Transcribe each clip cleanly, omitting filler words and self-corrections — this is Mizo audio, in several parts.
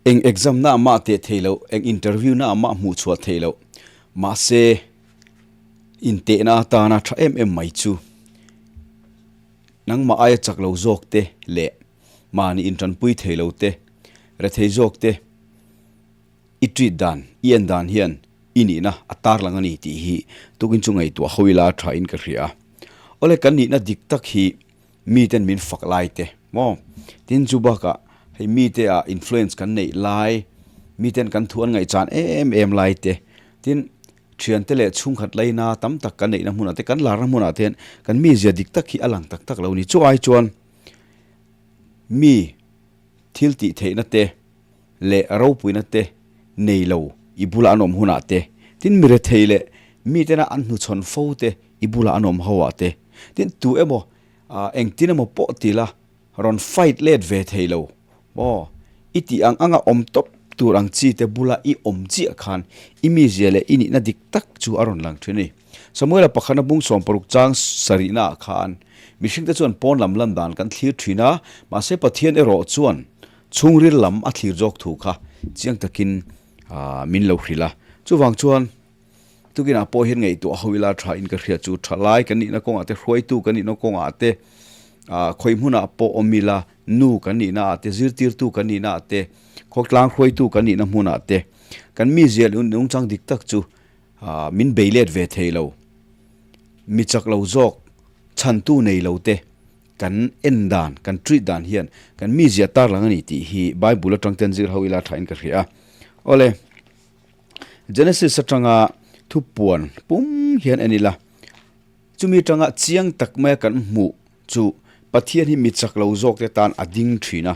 Eng exam na mah teh thei loh, eng interview na mah hmuh chhuah theih loh, mahse intehna atana tha em em mai chu nangmah aia chak lo zawk te leh mahni intanpui thei lo te, rethei zawk te i treat dan, i en dan hian i nihna a tarlang a ni tih hi tukin chu ngaihtuah ho ila tha in ka hria. Awle kan nihna dik tak hi miten min fak lai te maw? Tin chu bakah hei mite ah influence kan neih lai, miten kan thu an ngaihchan em em lai te, tin thiante leh chhungkhat laina tam tak kan neihna hmunah te, kan larna hmunah te hian kan mizia dik tak hi a lang tak tak lo a ni. Chu ai chuan mi thil tih theihna te leh ropuina te nei lo i bula an awm hunah te, tin mi rethei leh mitena an hnuchhawn fo te i bula an awm ho ah te, tin tu emaw engtin emaw pawh ti la rawn fight let ve thei lo maw i tih ang anga awm tawp tur ang chi te bula i awm chiah khan i mizia leh i nihna dik tak chu a rawn lang thin a ni. Samuela pakhana bung 60 chang sarihna ah khan mihring te chuan pawn lam lan dan kan thlir thin a, mahse Pathian erawh chuan chhungril lam a thlir zawk thu kha chiang takin min lo hrilh a. Chuvang chuan Tukinah pawh hian ngaihtuah ho ila tha in ka hria chu tha lai kan nihna kawngah te hruaitu kan nihna kawngah te ah khawi hmunah pawh awm ila nu kan nihna ah te zirtirtu kan nihna ah te khawtlang hruaitu kan nihna hmunah te kan mi zial nungchang dik tak chu ah min bei let ve thei lo mi chak lo zawk chhantu nei lo te kan en dan kan treat dan hian kan mi zia tarlang a ni tih hi Bible atang ten zir ho ila tha in ka hria awle. Genesis atanga thupuan pum hian en ila, chumi atanga chiang tak maia kan hmuh chu Pathian hi mi chak lo zawk te tan a ding thin a,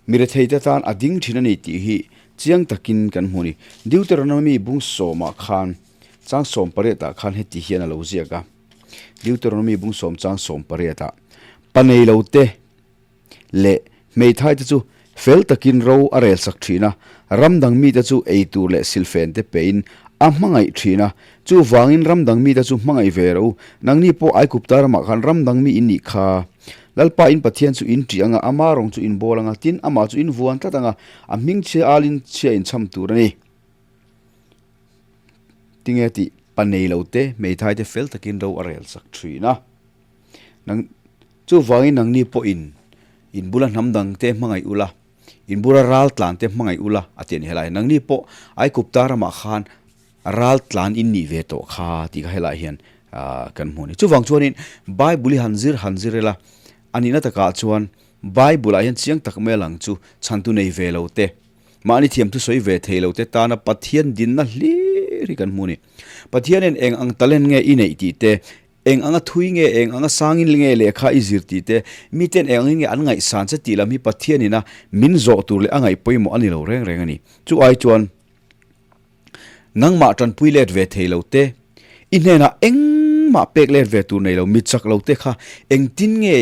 mi rethei te tan a ding thin a ni tih hi chiang takin kan hmu a ni. Deuteronomy bung sawmah khan chang 18 ah khan heti hian a lo ziak a, Deuteronomy bung sawm chang 18 ah, Pa nei lo te leh hmeithai te chu fel takin ro a rel sak thin a, ram dang mite chu ei tur leh silfen te pein a hmangaih thin a, chuvangin ram dang mite chu hmangaih ve ro, nangni pawh Aigupta ramah khan ram dang mi in nih kha. Lalpa in Pathian chu in ṭih anga, ama rawng chu in bawl anga, tin amah chu in vuan tlat anga, a hming chhia alin chhia in chham tur a ni. Tinge tih pa nei lo te hmeithai te fel takin ro a rel sak thin a. Nang Chuvangin nangni pawhin in bula hnam dangte hmangaih ula, in bula ral tlante hmangaih ula a ti a ni helai. Nangni pawh Aigupta ramah khan ral tlan in nih ve tawh kha tih kha helaiah hian kan hmu a ni. Chuvang chuanin Bible hi han zir han zir ila, a nihna takah chuan Bible-ah hian chiang tak mai a lang chu chhantu nei ve lo te, mahni thiam thusawi ve thei lo te tana Pathian dinna hlir hi kan hmu a ni. Pathianin eng ang talent nge i neih tih te, Eng anga thui nge, eng anga sangin nge lehkha i zir tih te, miten eng angin nge an ngaihsan che tih lam hi Pathianin a min zawh tur leh a ngaih pawimawh a ni lo reng reng a ni. Chu ai chuan nangmah tanpui let ve thei lo te, i hnenah engmah pek let ve tur nei lo, mi chak lo te kha engtin nge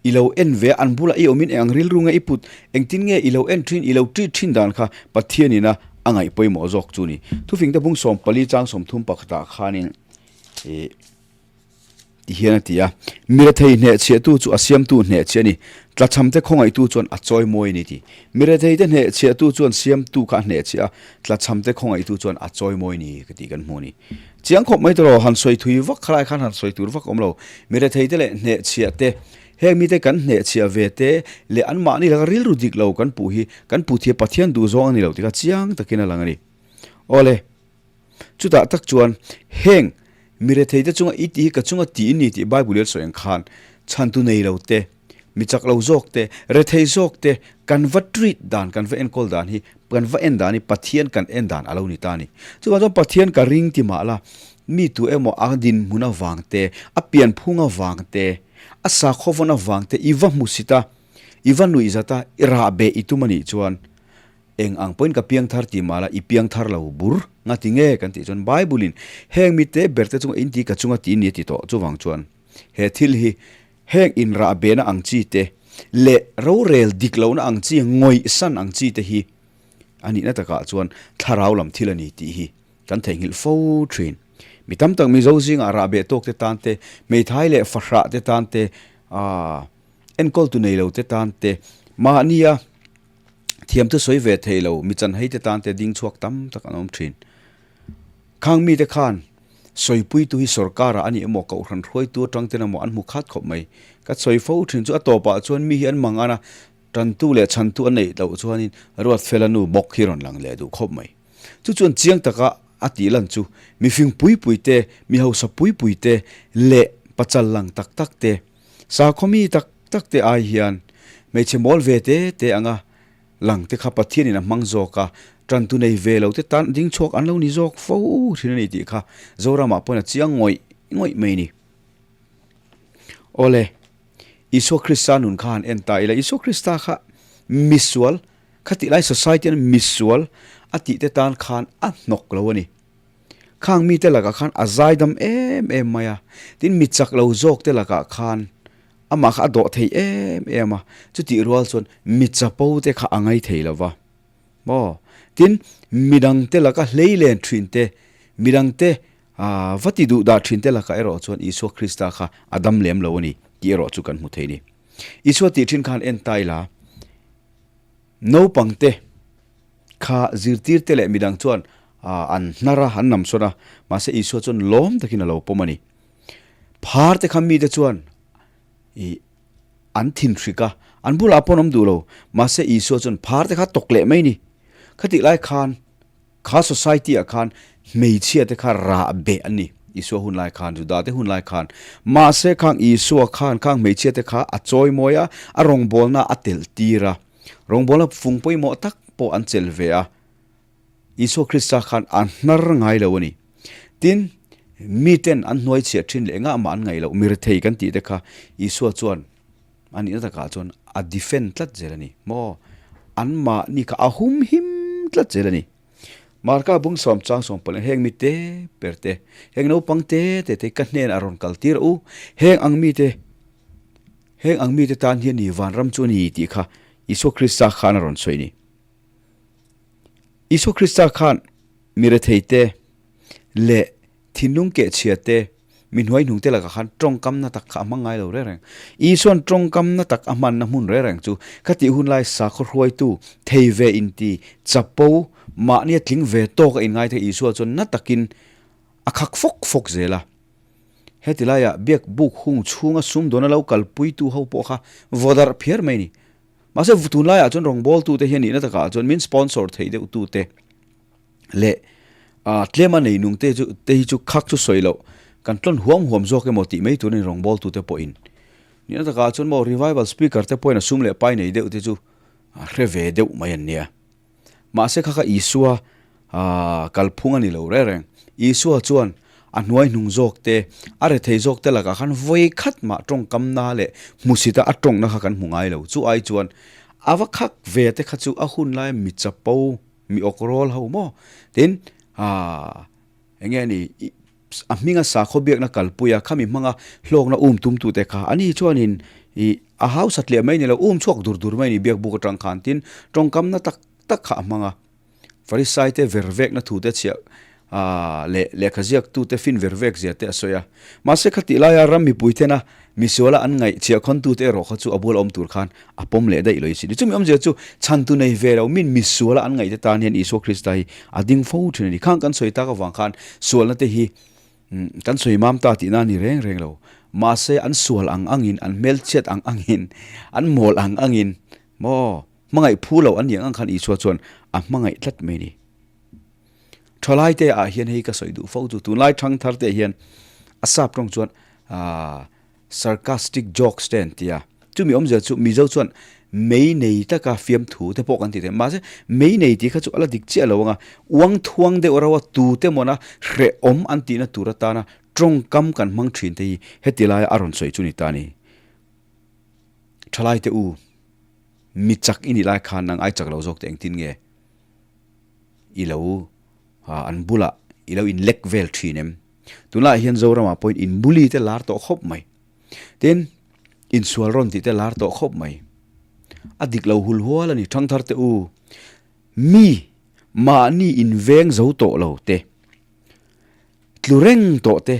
i lo en ve a, an bulah i awmin eng ang rilru nge i put, engtin nge i lo en thin, i lo treat thin dan kha Pathianin a a ngaih pawimawh zawk chu a ni. Thufingte bung 14 chang 30 pakhatah khanin Ih ti hian a ti a, Mi rethei hnehchhiahtu chu a siamtu hnehchhiah a ni, tlachhamte khawngaihtu chuan a chawi mawi a ni ti. Mi retheite hnehchhiahtu chuan siamtu kha a hnehchhiah a, tlachhamte khawngaihtu chuan a chawi mawi a ni ka tih kan hmu a ni. Chiang khawp mai tawh han sawi thui vak khalai khan han sawi tur vak awm lo. Mi retheite leh hnehchhiahte, heng mite kan hnehchhiah ve te leh anmahni laka rilru dik lo kan puh hi kan puh thiam Pathian duhzawng a ni lo tih kha chiang takin a lang a ni. Awle. Chutah tak chuan, Heng, mi retheite chunga i tih hi ka chunga tih i ni tih Bible-i a sawi ang khan, chhantu nei lo te, mi chak lo zawk te, rethei zawk te, kan va treat dan, kan va enkawl dan hi, kan va en dan hi Pathian kan en dan a lo ni ta a ni. Chuvang chuan Pathian ka ring ti mah la, mi tu emaw a dinhmun avang te, a pianphung avang te, a sakhaw vawn avang te i va hmusit a, i va nuihzat a, i rahbeh i tum a nih chuan, Eng ang pawhin ka piang thar ti mah la, i piang thar lo bur. Nga ti nge kan tih chuan Bible-in heng mite berte chunga in ti ka chunga ti ni a ti tawh. Chuvang chuan he thil hi heng inrahbehna ang chi te leh rorel dik lohna ang chi, ngawihsan ang chi te hi a nihna takah chuan thlarau lam thil a ni tih hi kan theihnghilh fo thin. Mi tam tak Mizo zingah rahbeh tawk te tan te, hmeithai leh fahrah te tan te, aaa enkawltu nei lo te tan te mahnia. Thiam chu sawi ve thei lo, mi chanhei te tan te ding chhuak tam tak an awm thin. Khang mite khan sawipuitu hi sorkar ah a ni emaw, kohhran hruaitu atang ten emaw an hmu khat khawp mai. Ka sawi fo thin chu a tawpah chuan mi hi an mang an a, tantu leh chhantu an neih loh chuanin Ruatfela nu bawk hi rawn lang leh duh khawp mai. Chu chuan chiang taka a tih lan chu mifing pui pui te, mi hausa pui pui te leh pachal lang tak tak te, sakhaw mi tak tak te ai hian hmeichhe mawl ve te te anga lang te kha Pathianin a hmang zawk a, tantu nei ve lo te tan ding chhuak an lo ni zawk fo thin a ni tih kha Zoramah pawhin a chiang ngawih ngawih mai a ni. Awle, Isua Krista nun kha han en ta ila, Isua Krista kha misual, khatih lai society an misual a tih te tan khan a hnawk lo a ni. Khang mite lakah khan a zaidam em em mai a, tin mi chak lo zawk te lakah khan amah kha a dawh thei em em a, chutih rual chuan mi chapo te kha a ngai thei lo va. Maw? Tin, midangte laka hlei len thin te, midangte va ti duh dah thin te lakah erawh chuan Isua Krista kha a dam lem lo a ni tih erawh chu kan hmu thei a ni. Isua tih thin khan en ta ila, naupangte kha zirtirte leh midang chuan an hnar a, an namsawn a, mahse Isua chuan lawm takin a lo pawm a ni. Phar te kha mite chuan i an thinhrik a, an bulah pawh an awm duh lo, mahse Isua chuan phar te kha tawk leh mai ni. Khatih lai khan kha society ah khan hmeichhia te kha rah beh an ni, Isua hun lai khan, Juda te hun lai khan. Mahse khang Isua khan khang hmeichhia te kha a chawimawi a, a rawngbawlna a telh tir a, rawngbawlna fung pawimawh tak pawh an chelh ve a. Isua Krista khan a hnar ngai lo a ni. Tin, miten an hnuai chhiah thin leh engah mah an ngaih loh, mirethei kan tih te kha Isua chuan a nihna takah chuan a defend tlat zel a ni. Maw? Anmahni kha a hum him tlat zel a ni. Marka bung sawm chang sawm pawlh heng mi te ber te, heng naupang te te te ka hnenah rawn kal tir u, heng ang mite, heng ang mite tan hian ni vanram chu a ni tih kha Isua Krista khan a rawn sawi a ni. Isua Krista khan mi retheite leh thinlung kehchhia te, mi hnuaihnungte lakah khan tawngkamna tak kha a hmang ngai lo reng reng. Isua'n tawngkamna tak a hmanna hmun reng reng chu khatih hun lai sakhaw hruaitu thei ve inti chapo mahnia tling ve tawk a inngai thei Isua chuan na takin a khak fawk fawk zel a. Heti laiah biak buk hung chhunga sumdawn a lo kalpuitu ho pawh kha vaw darh phiar mai a ni. Mahse tunlaiah chuan rawngbawltute hian nihna takah chuan min sponsor thei deuh tute leh tlema nei nung te chu te hi chu khak chu sawi loh kan tlawn huam huam zawk emaw tih mai tur a ni rawngbawltute pawhin. Nihna takah chuan maw revival speaker te pawhin a sum leh pai nei deuh te chu hre ve deuh mai an nia. Mahse kha kha Isua kalphung a ni lo reng reng. Isua chuan a hnuai hnung zawk te, a rethei zawk te lakah khan vawi khat mah tawngkamna leh hmusita a tawngna kha kan hmu ngai lo. Chu ai chuan a va khak ve te kha chu a hun laia mi chapo, mi awk rawl ho maw? Tin, eng nge ni, a hminga sakhaw biakna kalpui a, khami hmanga hlawkna um tumtute kha ani chuanin ih a hausat leh mai ni lo, um chhuak dur dur mai ni biak buk atang khan tin tawngkamna tak tak kha a hmang a. Farisai te ver vekna thu te chhiah ah leh lehkha ziak tu te fin ver vek zia te a sawi a. Mahse khatih laia ram mipui tena misuala an ngaih chhiah khawn tu te erawh kha chu a bual awm tur khan a pawm leh daih lo i si. Chumi awmzia chu chhantu nei ve lo min misuala an ngaih te tan hian Isua Krista hi a ding fo thin a ni. Khang kan sawi tak avang khan sualna te hi kan sawi mam ta tihna a ni reng reng lo. Mahse an sual ang angin, an hmelchhiat ang angin, an mawl ang angin maw hmangaih phu lo an nih ang ang khan Isua chuan a hmangaih tlat mai a ni. Thalai te ah hian hei ka sawi duh fo chu tunlai thangthar te hian a sap tawng chuan aaa Sarcastic jokes te an ti a, chumi awmzia chu Mizo chuan mei nei taka fiamthu te pawh kan ti thei. Mahse, mei nei tih kha chu a la dik chiah lo ang a, uang thuang deuh rauh a tute mawna hrehawm an tihna tur atana tawngkam kan hmang thin te hi heti laia a rawn sawi chu ni ta a ni. Thalaite u, mi chak i nih lai khan nang ai chak lo zawk te engtin nge i lo an bulah i lo inlek vel thin em? Tunlaiah hian Zoramah pawhin inbuli te lar tawh khawp mai. Tin, insual rawn tih te lar tawh khawp mai. A dik lo hul hual a ni, thangthar te u. Mi mahni inveng zo tawh lo te, tlu reng tawh te,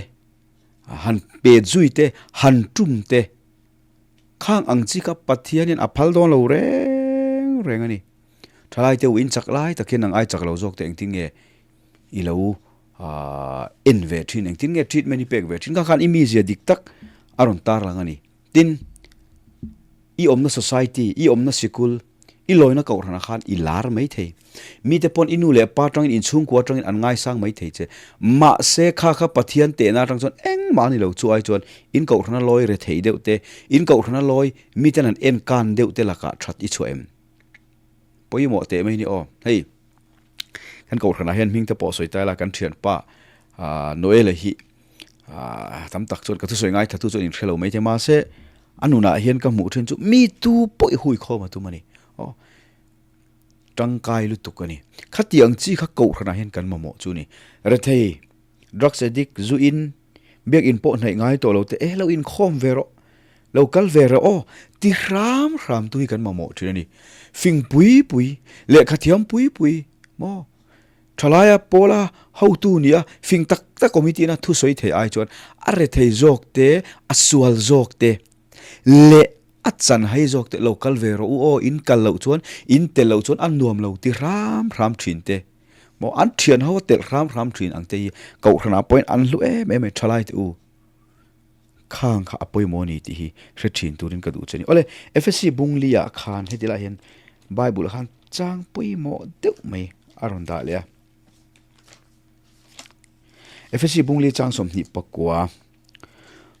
han pet zui te, han tum te, khang ang chi kha Pathianin a phal dawn lo reng reng a ni. Thalai te u in chak lai tak hian nang ai chak lo zawk te engtin nge i lo en ve thin, engtin nge treatment i pek ve thin kha khan i mizia dik tak a rawn tar lang a ni. Tin, i awmna society, i awmna sikul, i lawina kohhranah khan i lar mai thei. Mite pawn i nu leh pa atangin inchhungkua atangin an ngaisang mai thei che. Mahse kha kha Pathian tehna atang chuan engmah a ni lo. Chu ai chuan in kohhrana lawi rethei deuh te, in kohhrana lawi miten an en kan deuh te lakah that i chhuah em? Pawimawh teh mai ni aw. Hei kan kohhranah hian hming te pawh sawi ta ila kan thianpa Noel-a hi tam tak chuan ka thusawi ngai thatu chuan inhre lo mai thei mahse a nunah hian ka hmuh thin chu mi tu pawh i hui khawm a tum a ni. Aw tangkai lutuk a ni. Khatiang chi kha kohhranah hian kan mamawh chu a ni. Rethei, drugs addict, zu in, biak in pawh hnaih ngai tawh lo te e lo inkhawm ve rawh, lo kal ve rawh aw ti hram hram tu hi kan mamawh thin a ni. Fing pui pui, lehkha thiam pui pui maw? Thalaia pawla hotu nia fing tak tak committee ina thusawi thei ai chuan a rethei zawk te, a sual zawk te leh a chan hai zawk te lo kal ve rawh u aw, in kal loh chuan, in tel loh chuan a nuam lo ti hram hram thin te maw an thian ho a telh hram hram thin ang te hi kohhranah pawhin an hlu em em a ni thalai te u. Khang kha a pawimawh a ni tih hi hre thin turin ka duh che a ni. Awle, Efesi bung li ah khan heti lai hian Bible ah khan chang pawimawh deuh mai a rawn dah leh a. Efesi bung li chang 24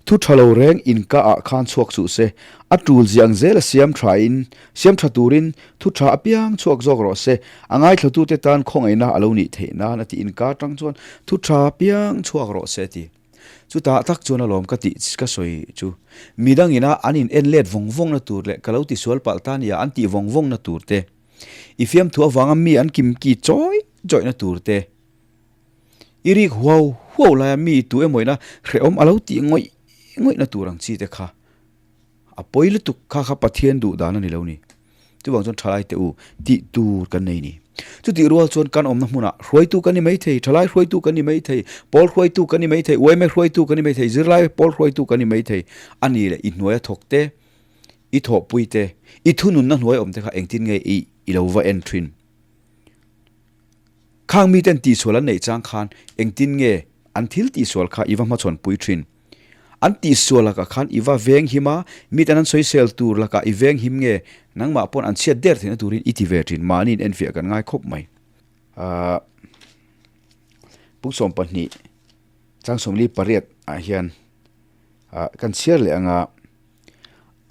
Thu tha lo reng inka ah khan chhuak suh se, a tul ziang zel a siam tha in, siam tha turin thu tha apiang chhuak zawk rawh se, a ngaithlatute tan khawngaihna a lo nih theih nan a ti inka atang chuan thu tha apiang chhuak rawh se a ti. Chutah tak chuan alawm ka tih ka sawi chu midang ina an in en let vawng vawng na tur leh ka lo tisual palh ta nia an tih vawng vawng na tur te, i fiamthu avanga mi an kim ki chawi chawi na tur te, i rik huau huau laia mi tu emaw ina hrehawm a lo tih ngawih ngawih na tur ang chi te kha a pawi lutuk kha kha Pathian duh dan a ni lo ni. Chuvang chuan thalai teh u tih tur kan nei ni. Chutih rual chuan kan awmna hmunah hruaitu kan ni mai thei, thalai hruaitu kan ni mai thei, pawl hruaitu kan ni mai thei, uaime hruaitu kan ni mai thei, zirlai pawl hruaitu kan ni mai thei. A ni leh i hnuaia thawk te, i thawhpui te, i thununna hnuai awm te kha engtin nge i i lo va en thin. Khang miten tihsual an neih chang khan engtin nge an thil tihsual kha i va hmachhawn pui thin. An tihsual lakah khan i va veng him a, miten an sawisel tur lakah i veng him nge nangmah pawn an chhiat der theihna turin i ti ve thin, mahni in enfiah kan ngai khawp mai. Ahh Puk 12 chang 48 ah hian ah kan chhiar leh anga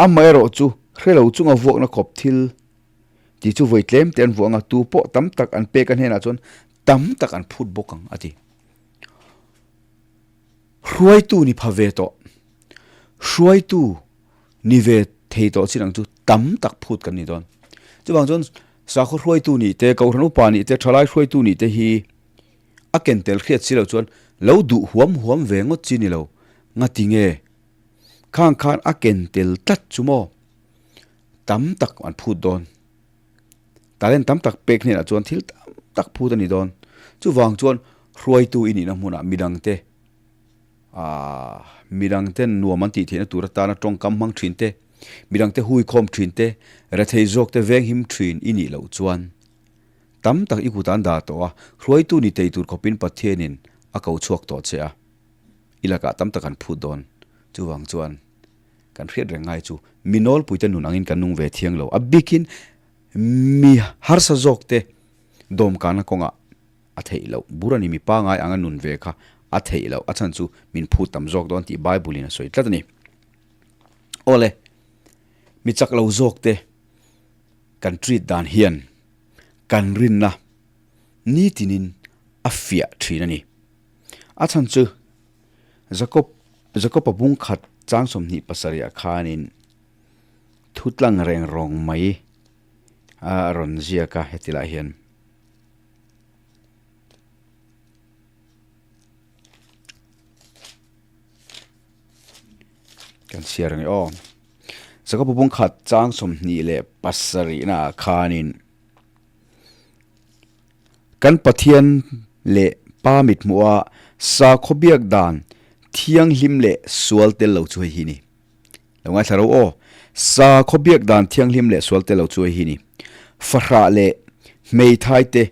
amaherawh chu hrelo chunga vuakna khawp thil tih chu vawi tlem te an vuah anga tu pawh tam tak an pek a hnenah chuan tam tak an phut bawk ang a ti. Hruaitu ni pha ve tawh, hruaitu ni ve thei tawh chin ang chu tam tak phut kan ni dawn. Chuvang chuan sakhaw hruaitu nih te, kohhran upa nih te, thalai hruaitu nih te hi a ken tel hriat si lo chuan lo duh huam huam ve ngawt chi ni lo. Ngati nge? Khang khan a ken tel tlat chu maw? Tam tak an phut dawn. Talent tam tak pek hnenah chuan thil tam tak phut a ni dawn. Chuvang chuan hruaitu i nihna hmunah midangte aah midangten nuam an tih theihna tur atana tawngkam hmang thin te, midangte huikhawm thin te, rethei zawk te venghim thin i nih loh chuan tam tak i kut an dah tawh a, hruaitu ni thei tur khawpin Pathianin a ko chhuak tawh che a, i lakah tam tak an phut dawn. Chuvang chuan. Kan hriat reng ngai chu mi nawlpuite nun angin kan nung ve thiang lo. A bikin mi harsa zawkte dawmkana kawngah a theih loh. Bur a ni, mi pangai anga nun ve kha a theih loh. A chhan chu min phut tam zawk dawn tih Bible in a sawi tlat a ni. Awle, mi chak lo zawkte kan treat dan hian kan rinna nitinin a fiah thin a ni. A chhan chu Jakob, Jakob-a bung khat chang 27 ah khanin thu tlang reng rawng mai a rawn ziak a heti lah hian. Kan chhiar ang e aw. Jakob-a bung khat chang 27 naah khanin Kan Pathian leh Pa mithmuha sakhaw biak dan thianghlim leh sual tel lo chu hei hi ni. Lo ngaithla ro aw. Sakhaw biak dan thianghlim leh sual tel lo chu hei hi ni. Fahrah leh. hmeithai te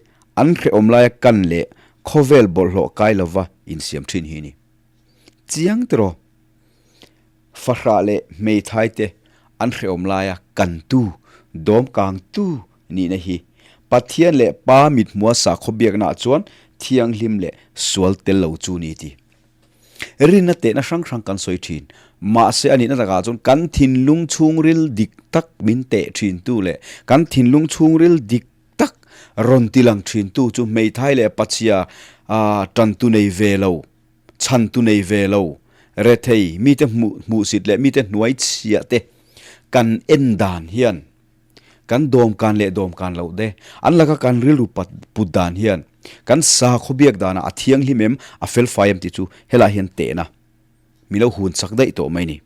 an hrehawm laia kan leh khawvel bawlhhlawh kai lova insiam thin hi a ni. Chiang tiraw? Fahrah leh hmeithai te an hrehawm laia kantu, dawmkangtu nihna hi Pathian leh Pa mithmua sakhaw biaknaah chuan thianghlim leh sual tel lo chu ni ti. Rinna tehna hrang hrang kan sawi thin. Mahse a nihna takah chuan kan thinlung chhungril dik tak min teh thintu leh kan thinlung chhungril dik tak rawn tilang thintu chu hmeithai leh pachhia tantu nei ve lo, chhantu nei ve lo, rethei mite hmuh hmuhsit leh mite hnuai chhiah te kan en dan hian Kan dawmkan leh dawmkan loh te, an laka kan rilru pat put dan hian kan sakhaw biak danah a thianghlim em, a felfai em tih chu helai hian tehna mi lo hun chak daih tawh mai ni.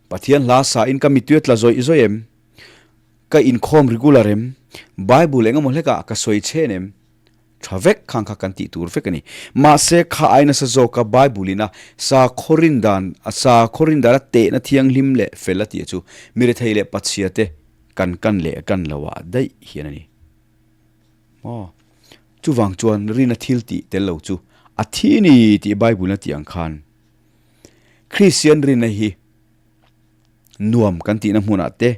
Pathian hla sa in ka mitui a tla zawih zawih em? Ka inkhawm regular em? Bible engemaw hlekah ka sawi chhen em? Tha vek khang kha kan tih tur vek a ni. Mahse, kha ai nasa zawka Bible ina sakhaw rin dan, sakhaw rin dana tehna thianghlim leh fel a tih chu mirethei leh pachhia te kan kan leh kan lo ah daih hian a ni. Maw? Chuvang chuan rina thil tih tel lo chu a thi ni tih Bible in a tih ang khan Kristian rinna hi nuam kan tihna hmunah te,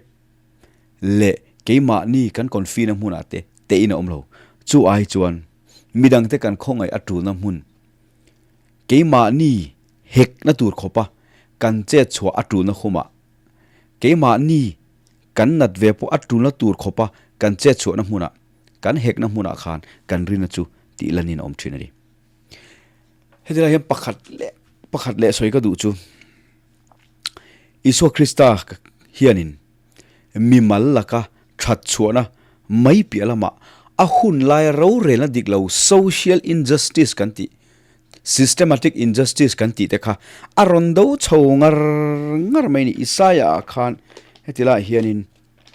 leh keimahni kan confi na hmunah te tein a awm lo. Chu ai chuan midangte kan khawngaih a tulna hmun, keimahni hekna tur khawpa kan chet chhuah a tulna humah, keimahni kan nat ve pawh a tulna tur khawpa kan chet chhuahna hmunah, kan hekna hmunah khan kan rina chu tih lanin a awm thin a ni. Heti lai hian pakhat leh pakhat leh sawi ka duh chu. Isua Krista hianin mimal laka that chhuahna mai piah lamah a hun laia rorelna dik lo social injustice kan tih, systematic injustice kan tih te kha a rawn do chho ngar ngar mai a ni. Isaiah ah khan heti laiah hianin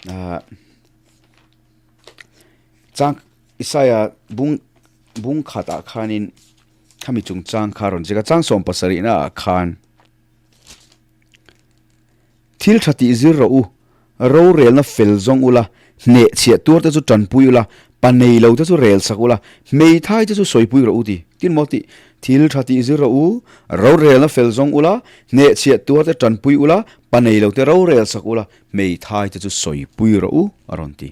ah chang Isaiah bung bung khatah khanin khami chungchang kha a rawn ziak a, chang 70 ah khan. Thil tha tih zir rawh u, rorelna fel zawng ula, hneh chhiah tuar te chu tanpui ula, pa nei lo te chu rel sak ula, hmeithai te chu sawipui rawh u ti. Tin maw tih? Thil tha tih zir rawh u, rorelna fel zawng ula, hneh chhiah tuar te tanpui ula, pa nei lo te rorel sak ula, hmeithai te chu sawipui rawh u a rawn ti.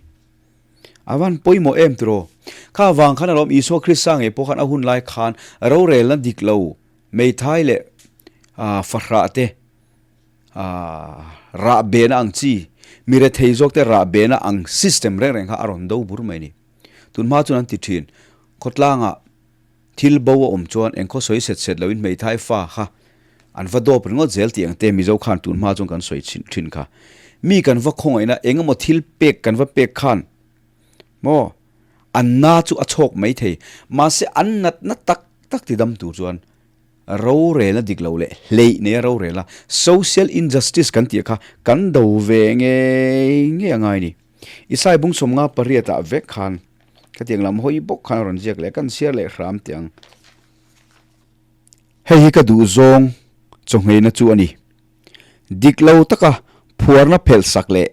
A van pawimawh em tiraw? Kha vang khan alawm Isua Krista ngei pawh khan a hun lai khan rorelna dik lo Meithai leh fahrah te rah bena ang chi, mi rethei zawk te rah bena ang system reng reng kha a rawn do bur mai a ni. Tunhma chuan an ti thin, khawtlangah thil bo a awm chuan engkhaw sawi set set loin hmeithai fa kha an va dawp ringawt zel tih ang te Mizo khan tunhma chuan kan sawi thin kha. Mi kan va khawngaihna engemaw thil pek kan va pek khan maw an na chu a chhawk mai thei, mahse an natna tak tak ti dam tur chuan rorelna dik lo leh hleih neia rorelna, social injustice kan tih kha kan do ve ngei ngei a ngai ni. Isai bung 58 ah vek khan khatiang lam hawi bawk khan a rawn ziak leh a, kan chhiar leh hram teh ang. Hei hi ka duh zawng chawngheina chu a ni. Dik lo taka phuarna phelh sak leh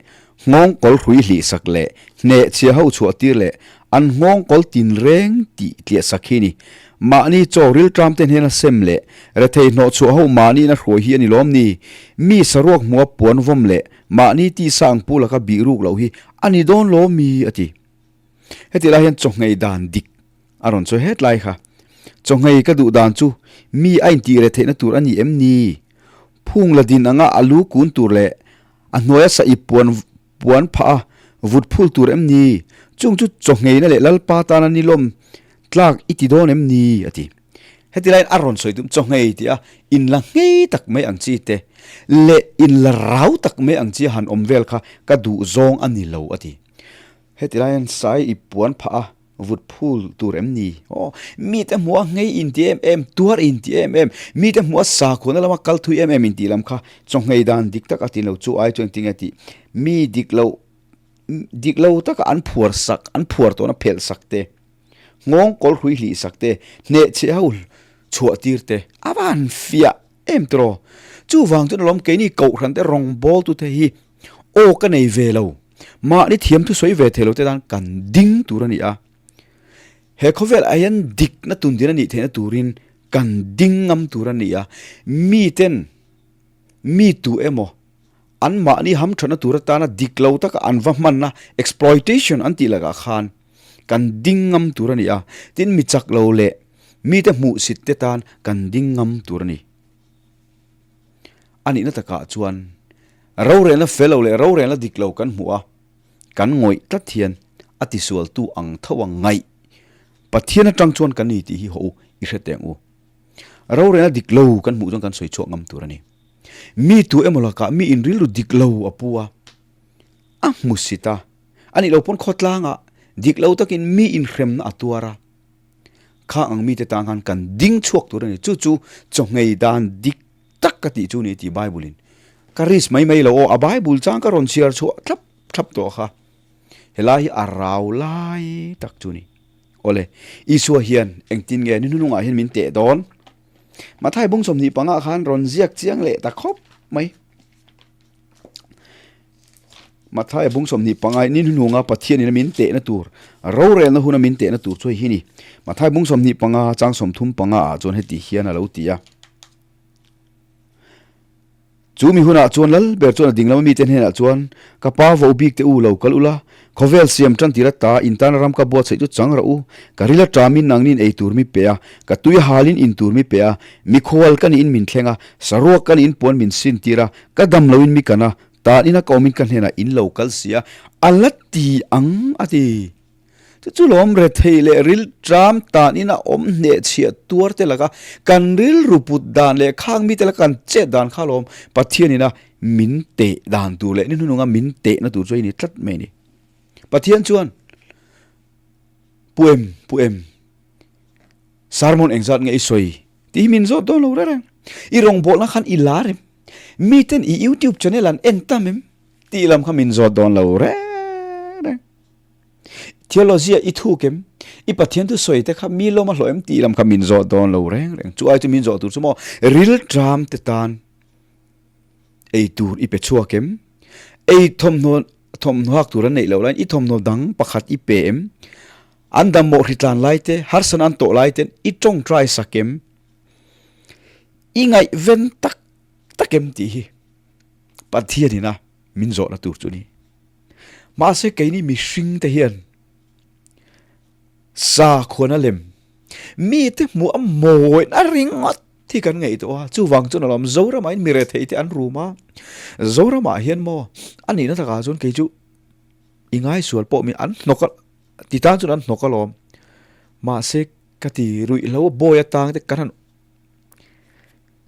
nghawng kawl hrui hlih sak leh hneh chhia ho chhuah tir leh an nghawng kawl tin reng tih tliah sak hi ni. Mahni chaw rilṭam te hnena sem leh rethei hnawh chhuah ho mahni na hruai hi a ni lawm ni? Mi saruak hmua puan vawm leh mahni tisa ang pu laka bih ruk loh hi a ni dawn lawm mi? a ti. Heti lai hian chawhngei dan dik A rawn chawi het lai kha. Chawhngei ka duh dan chu mi a intih reh theihna tur a ni em ni? Phung la din anga a lu kun tur leh a hnuaia sa ip puan puan phah a vut phul tur em ni? Chung chu chawhngheina leh Lalpa tana ni lawm tlak i ti dawn em ni? a ti. Heti laiin a rawn sawi tum chawhngei tih a inla nghei tak mai ang chi te leh inla rau tak mai ang chi a han awm vel kha ka duh zawng a ni lo a ti. Heti laiin sai ip puan phah a Vut phul tur em ni? Aw, mite hmuh a nghei inti em em, tuar inti em em, mite hmuh a sakhuana lama kal thui em em intih lam kha chawnghei dan dik tak a ti lo chu ai chuan tinge tih mi dik lo dik lo taka an phuar sak, an phuar tawhna phelh sak te, nghawng kawl hrui hlih sak te, hnehchhe ho chhuah tir te a van fiah em tiraw? Chuvang chuan alawm keini kohhran te rawngbawltute hi aw ka nei ve lo. Mahni thiam thu sawi ve thei lo te tan kan ding tur a ni a. He khawvel ah hian dikna tun din a nih theihna turin kan ding ngam tur a ni a. Miten mi tu emaw an mahni hamthatna tur atana dik lo taka an va hmanna, exploitation an tih lakah khan kan ding ngam tur a ni a. Tin, mi chak lo leh mite hmuhsit te tan kan ding ngam tur a ni. A nihna takah chuan rorelna fel lo leh rorelna dik lo kan hmuh a, kan ngawih tlat hian a tisualtu ang tho a ngaih Pathian atang chuan kan ni tih hi haw u i hre teng u. Rorelna dik lo kan hmuh chuan kan sawi chhuak ngam tur a ni. Mi tu emaw lakah mi in rilru dik lo a pu a, a hmusit a, a nih lo pawn khawtlangah dik lo takin mi inhremna a tuar a, Khang ang mite tan khan kan ding chhuak tur a ni. Chu chu chawhngei dan dik tak ka tih chu ni tih Bible in ka risk mai mai lo aw. A Bible chang ka rawn chhiar chhuah thlap thlap tawh kha. Helai hi a rau lai tak chu ni. Awle, Isua hian engtin nge ni hnunungah hian min teh dawn? Mathai bung 25 ah khan rawn ziak chiang leh ta khawp mai. Mathaia bung 25 ni hnuhnunga Pathianin a min tehna tur, rorelna huna min tehna tur chu hei hi ni. Mathaia bung 25 chang 35 ah chuan heti hian a lo ti a. Chu mi hunah chuan lal ber chuan a ding lama mite hnenah chuan, Ka pa vo bik te u lo kal ula, khawvel siam tan tir ata in tana ram ka buatsaih chu chang rawh u. Ka ril a ṭamin nangnin ei tur mi pe a, ka tui a halin in tur mi pe a, mikhual ka niin min thleng a, saruak ka niin puan min sin tir a, Ka dam loin mi kan a, tan ina ka awmin ka hnenah in lo kal si a, a la ti ang a ti. Chu chu lawm rethei leh ril ṭam tan ina awm hnehchhiah tuar te laka kan rilru put dan leh khang mite laka kan chet dan kha lawm Pathian ina min teh dan tur leh ni hnununga min tehna tur chu a ni tlat mai a ni. Pathian chuan Pu em, Pu em, sermon engzat nge i sawi? Tih hi min zawt dawn lo reng reng. I rawngbawlna khan i lar em? Miten i YouTube channel an en tam em? Tih lam kha min zawt dawn lo reng reng. Theology-a i thuk em? I Pathian thu sawi te kha mi lawm a hlawh em? Tih lam kha min zawt dawn lo reng reng. Chu ai chu min zawh tur chu maw rilṭam te tan ei tur i pe chhuak em? Ei thawmhnaw thawmhnaw hak tur an neih loh laiin i thawmhnaw dang pakhat i pe em? An dam mawh hritlan lai te, harsana an tawh lai ten i tawngtai sak em? I ngaihven tak tak em tih hi Pathian ina min zawhna tur chu ni. Mahse keini mihring te hian sakhuana lem mite hmuh a mawina ringawt hi kan ngaihtuah a, chuvang chuan alawm Zoramah hian mi rethei te an rum a, Zoramah hian maw a nihna takah chuan kei chu i ngaisual pawh min an hnawk a ti tan chuan an hnawk alawm mahse ka ti ruih hlo bawi atang te kan han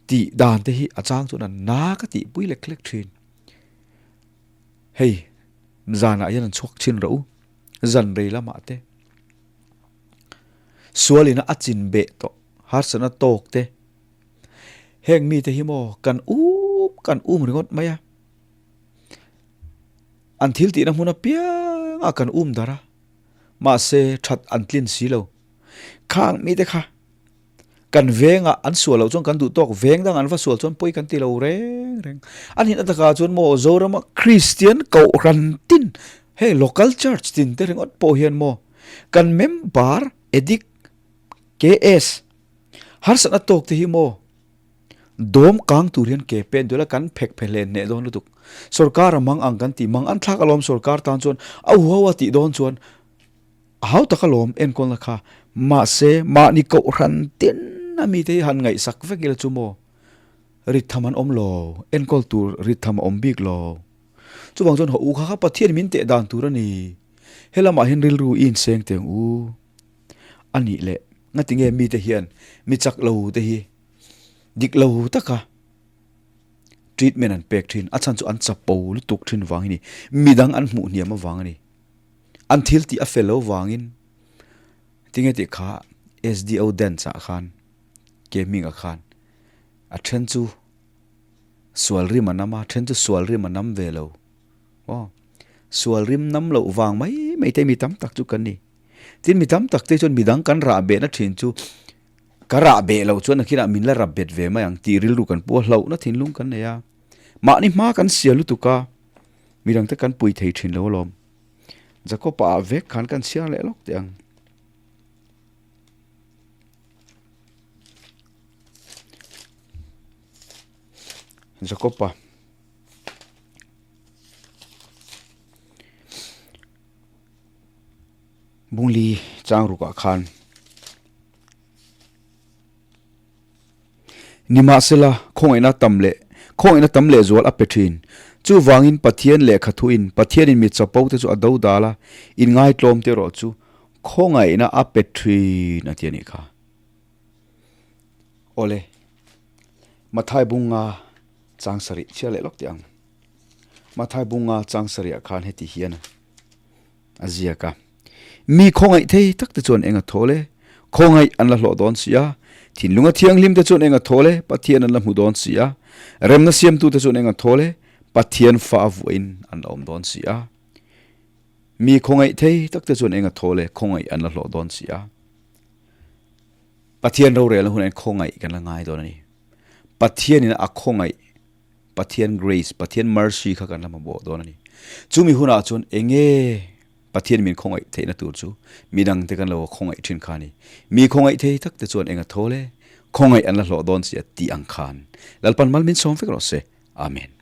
tih dan te hi a chang chuan an na ka tih pui lek lek thin hei zanah hian an chhuak thin rawh u zan rei lamah te sualina a chin beh tawh harsatna tawk te heng mite hi maw kan um kan um ringawt mai a. An thil tihna hmun apiang a kan um dar a, mahse that an tlin si lo. Khang mite kha kan vengah an sual loh chuan kan duh tawk, veng dang an va sual chuan pawi kan ti lo reng reng. A nihna takah chuan maw Zorama Kristian Kohhran tin, hei local church tin te ringawt pawh hian maw kan member addict KS harsatna tawk te hi maw Dawm kang tur hian ke pen dual a kan phek phe hlen hneh dawn lutuk. Sorkar a mang ang kan tih mang an thlak alawm sorkar tan chuan a huau a tih dawn chuan a hau tak alawm enkawlna kha. Mahse mahni kohhran tin a mite hi han ngaihsak vek ila chu maw rit tham an awm lo, enkawl tur rit tham a awm bik lo. Chuvang chuan haw u kha kha Pathian min teh dan tur a ni. Helamah hian rilru i inseng teng u a nih leh ngatinge mite hian mi chak lo te hi Dik lo taka treatment an pek thin, a chhan chu an chapo lutuk thin vang hi ni. Midang an hmuh hniam avang a ni. An thil tih a fel lo vangin tinge tih kha SDO dance ah khan ke hmingah khan a then chu sual rim a nam a, then chu sual rim a nam ve lo. Aw, sual rim nam loh vang mai mai te mi tam tak chu kan ni. Tin mi tam tak te chuan midang kan rah behna thin chu Ka rah beh loh chuan nakinah min la rap bet ve mai ang tih rilru kan pu a, hlauhna thinlung kan nei a. Mahni hma kan sial lutuk a, Midangte kan pui thei thin lo alawm. Jakob-a ah vek khan kan chhiar leh lawk teh ang. Jakob-a Bungli chang rukah khan Nimahsela, khawngaihna tam leh khawngaihna tam lehzual a pe thin. Chuvangin Pathian lehkha thuin Pathianin mi chapo te chu a do dal a, inngaitlawm te erawh chu khawngaihna a pe thin a ti a nih kha. Awle, Mathai bunga chang sarih chhiar leh lawk teh ang. Mathai bunga chang sarihah khan heti hian a ziak a. Mi khawngaih thei tak te chuan eng a thawl e? Khawngaih an la hlawh dawn si a. Thinlunga thianghlim te chuan eng a thawl e? Pathian an la hmu dawn si a. Remna siamtu te chuan eng a thawl e? Pathian fa a vuahin an la awm dawn si a. Mi khawngaih thei tak te chuan eng a thawl e? Khawngaih an la hlawh dawn si a. Pathian rorelna hunah hian khawngaih kan la ngai dawn a ni. Pathianin a khawngaih Pathian grace, Pathian mercy kha kan la mamawh dawn a ni. Chumi hunah chuan enge Pathian min khawngaih theihna tur chu midangte kan lo khawngaih thin kha a ni. Mi khawngaih thei tak te chuan enga thawl e, khawngaih an la hlawh dawn si a tih ang khan Lalpan mal min sawm vek rawh se. Amen.